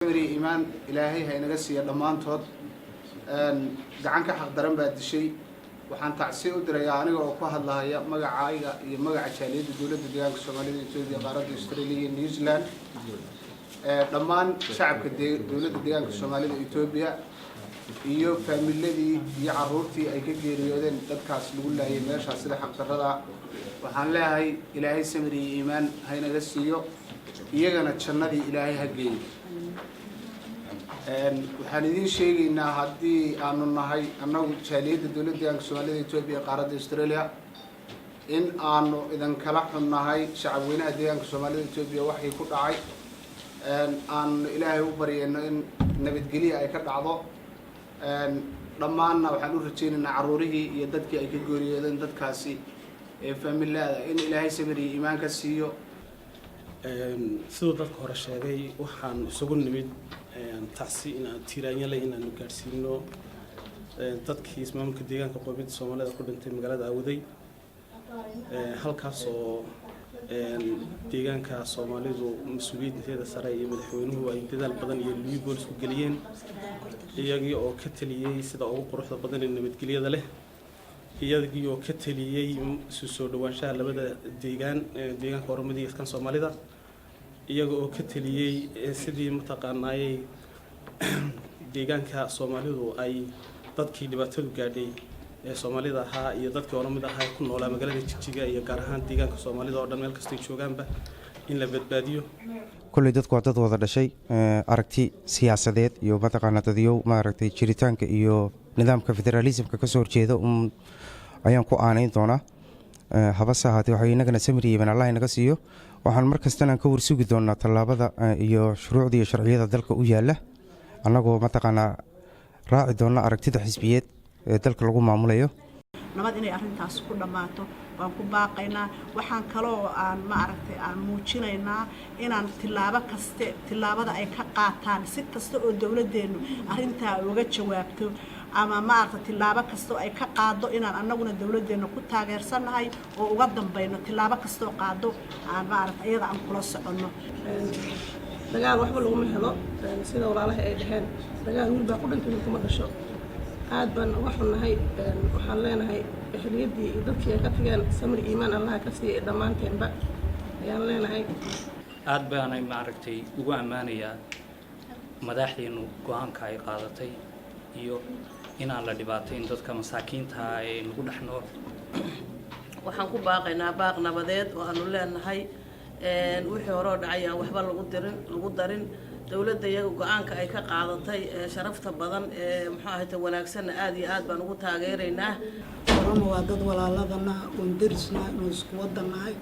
Iimaan Ilaahay ha inaga siiya dhammaantood. Gacan ka xaq daran baa dishay. Waxaan tacsi u dirayaa, aniga oo ku hadlahaya magacayga iyo magaca jaaliyadda Dowladda Deegaanka Soomaalida Etoobiya, qaaradda Australia iyo New Zealand, dhammaan shacabka Dowladda Deegaanka Soomaalida Etoobiya iyo faamiladii iyo caruurtii ay ka geeriyoodeen dadkaas lagu laayay meeshaas sida xaqdarrada. Waxaan leeyahay, Ilaahay samir iyo iimaan ha inaga siiyo, iyagana jannadii Ilaahay ha geeyo. Waxaan idiin sheegaynaa, haddii aanu nahay annagu jaaliyadda Dowladda Deegaanka Soomaalida Etoobiya, qaaradda Australia, in aanu idinkala xunnahay shacabweynaha deegaanka Soomaalida Etoobiya waxay ku dhacay. Aanu Ilaahay u baryayno in nabadgelya ay ka dhacdo. Dhammaanna waxaan u rajaynaynaa carruurihii iyo dadkii ay ka geeriyoodeen dadkaasi ee faamilaada in Ilaahay samir iyo iimaan ka siiyo. Siduu dadka hore sheegay, waxaan isugu nimid tacsi inaan tiiraanyale inaanu gaadhsiino dadkii ismaamulka deegaanka qoomiyadda Soomaalida ku dhintay magaalada Awaday, halkaas oo deegaanka Soomaalidu mas-uuliyiinteeda sare iyo madaxweynuhu ay dadaal badan iyo liyu boolisku geliyeen, iyagii oo ka taliyey sida ugu quruxda badan ee nabadgelyada leh, iyagii oo ka taliyey isu soo dhawaanshaha labada deegaan, deegaanka Oromada iyo kan Soomaalida, iyaga oo ka taliyey sidii mataqaanaayey deegaanka Soomaalidu ay dadkii dhibaatadu gaadhay ee Soomaalida ahaa iyo dadkii Oromada ahaa ee ku noolaa magaalada Jijiga iyo gaar ahaan deegaanka Soomaalida oo dhan meel kastay joogaanba in la badbaadiyo. Kolley dadku waa dad wada dhashay. Aragti siyaasadeed iyo mataqaana dadyow maaragtay jiritaanka iyo nidaamka federaalismka kasoo horjeeda un ayaan ku aanayn doonaa. Habase ahaatee, waxa inagana samir iyo Allah inaga siiyo. Waxaan mar kastana ka warsugi doonaa tallaabada iyo shuruucda iyo sharciyada dalka u yaala, annagoo mataqaanaa raaci doona aragtida xisbiyeed ee dalka lagu maamulayo. Nabad inay arrintaas ku dhammaato waan ku baaqaynaa. Waxaan kaloo aan, maaragtay, aan muujinaynaa inaan tillaabo kaste, tillaabada ay ka qaataan, si kasta oo dowladdeennu arrintaa uga jawaabto ama, maaragta, tillaabo kasta oo ay ka qaado, inaan annaguna dowladdeenna ku taageersannahay oo uga dambayno. Tillaabo kastoo qaado aan, maaragta, iyada aan kula soconno. Dagaal waxba laguma helo. Sida walaalaha ay dhaheen, dagaal wiil baa ku dhintay, wiil kuma dhasho. Aad baan uga xunnahay. Waxaan leenahay ehliyadii iyo dadkii ay ka tageen samir iimaan Allaha ka siiyay dhammaanteenba ayaan leenahay. Aad baanay, maaragtay, ugu ammaanayaa madaxdeenu go-aanka ay qaadatay iyo inaan la dhibaatayn dadka masaakiinta ee nagu dhex nool. Waxaan ku baaqaynaa baaq nabadeed oo aanu leenahay wixii horeo dhacay aan waxba lagu dirin, lagu darin. Dowladda iyaga go-aanka ay ka qaadatay sharafta badan ee, muxuu ahayte, wanaagsanna aada iyo aad baan ugu taageeraynaa. Oromo waa dad walaaladana oon derisnahay, oon isku wadannahay,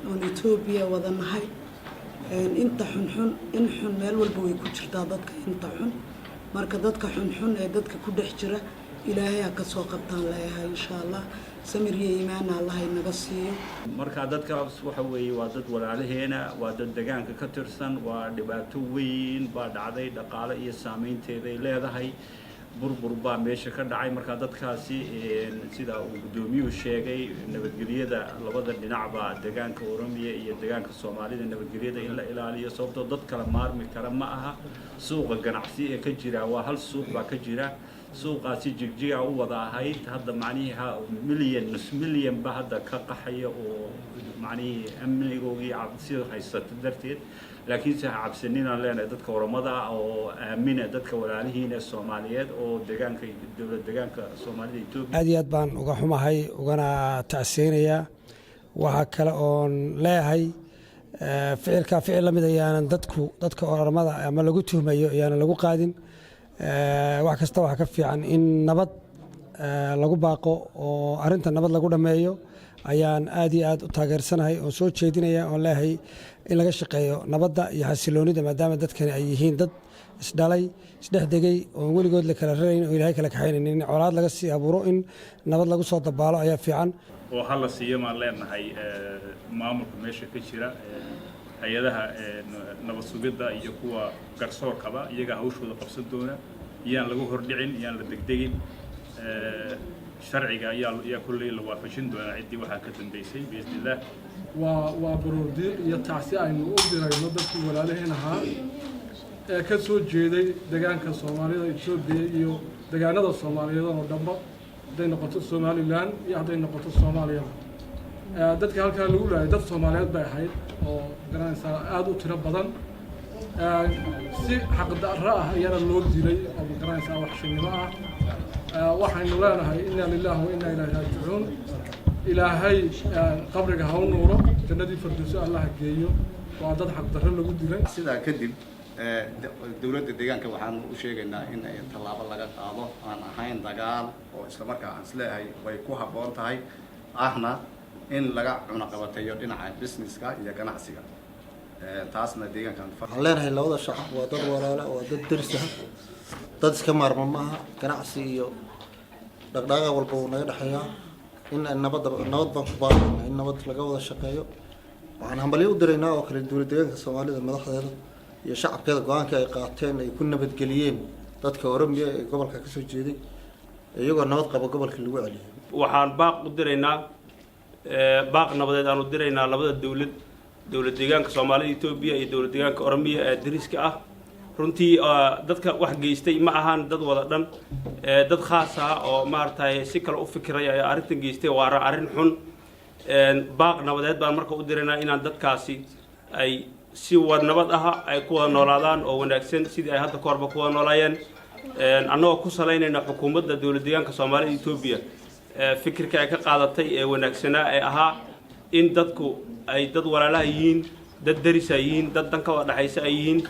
oon Etoobiya wadanahay. Inta xunxun, in xun meel walba way ku jirtaa, dadka inta xun. Marka dadka xunxun ee dadka ku dhex jira Ilaahay ha ka soo qabtaan leeyahay, insha Allah. Samir iyo iimaana Allah inaga siiyo. Marka dadkaas waxa weeye waa dad walaalaheena, waa dad degaanka ka tirsan. Waa dhibaato weyn baa dhacday, dhaqaale iyo saameynteeday leedahay, burbur baa meesha ka dhacay. Marka dadkaasi, sida uu guddoomiyuhu sheegay, nabadgelyada labada dhinacba, degaanka Oromiya iyo degaanka Soomaalida, nabadgelyada in la ilaaliyo, sababtoo dad kala maarmi kara ma aha. Suuqa ganacsi ee ka jira waa hal suuq baa ka jira. Suuqaasi Jigjiga u wada ahayd. Hadda macnihii ha milyan, nus milyan ba hadda ka qaxaya oo macnihii amnigoogii cabsi haysata darteed. Laakiinse ha cabsaninaan leenahay dadka Oromada oo aamina dadka walaalihiina Soomaaliyeed oo deegaanka, dowlad deegaanka Soomaalida Etoobiya. Aad iyo aad baan uga xumahay, ugana tacsiyeynayaa. Waxaa kale oon leeyahay, ficilkaa ficil la mid ayaanan dadku, dadka Oromada ama lagu tuhmayo, ayaanan lagu qaadin. Wax kasta waxaa ka fiican in nabad lagu baaqo oo arrinta nabad lagu dhammeeyo ayaan aad iyo aad u taageersanahay oon soo jeedinaya, oon leeyahay in laga shaqeeyo nabadda iyo xasiloonida, maadaama dadkani ay yihiin dad isdhalay, isdhex degay, oon weligood la kala rarayn oo Ilaahay kala kaxaynaynin. In colaad laga sii abuuro, in nabad lagu soo dabaalo ayaa fiican. Oo hala siiyo maan leenahay maamulka meesha ka jira, hay-adaha nabad sugidda iyo kuwa garsoorkaba, iyagaa hawshooda qabsan doona. Iyaan lagu hordhicin, iyaan la degdegin. Sharciga ayaa kolley la waafajin doonaa ciddii waxaa ka dambeysay, biidni Illaah. Waa baroordiiq iyo tacsi aynu u dirayno dadkii walaalaheen ahaa. Ee ka soo jeeday degaanka Soomaalida Etoobiya iyo degaanada Soomaaliyeed oo dhanba, hadday noqoto Somaliland iyo hadday noqoto Soomaaliyaba. Dadka halkaa lagu laayay dad Soomaaliyeed bay ahayd oo garanaysaa aada u tiro badan. Si xaqdarro ah ayaana loo dilay oo magaranaysaa waxshinimo ah. Waxaynu leenahay inna lillahi wa inna ilayhi raajicuun. Ilaahay qabriga ha u nuuro, jannadii Firdowso Allah geeyo. Waa dad xaqdarro lagu dilay. Sidaa kadib, dowladda deegaanka waxaanu u sheegaynaa in ay tallaabo laga qaado aan ahayn dagaal, oo isla markaa aan isleeyahay way ku habboon tahay, ahna in laga cunaqabateeyo dhinaca businesska iyo ganacsiga. Taasna deegaankan Waxaan leenahay labada shacab waa dad walaala, waa dad deris ah, dad iska maarma maaha. Ganacsi iyo dhaqdhaqaaq walba wuu naga dhexeeyaa. In nabadda, nabad baan ku baaqaynaa, in nabad laga wada shaqeeyo. Waxaan hambalyo u diraynaa oo kale dowlad deegaanka Soomaalida madaxdeeda iyo shacabkeeda go-aanka ay qaateen, ay ku nabadgeliyeen dadka Oromiya ee gobolka kasoo jeeday, iyagoo nabad qaba gobolka lagu celiyay. Waxaan baaq u diraynaa, baaq nabadeed aan u diraynaa labada dowlad, dowlad deegaanka Soomaalida Etoobiya iyo dowlad deegaanka Oromiya ee dariska ah. Runtii dadka wax geystay ma ahaan dad wada dhan, dad khaas ah oo maaragtay si kale u fikiray ayaa arrintan geystay. Waa arrin xun. Baaq nabadeed baan marka u diraynaa inaan dadkaasi ay si wad nabad aha ay ku wada noolaadaan oo wanaagsan, sidii ay hadda ka horba ku wada noolaayeen. Annagoo ku salaynayna xukuumadda dowlad deegaanka Soomaalida Etoobiya fikirka ay ka qaadatay ee wanaagsanaa ee ahaa in dadku ay dad walaalaha yihiin, dad darisa yihiin, dad dan ka wada dhexaysa ay yihiin.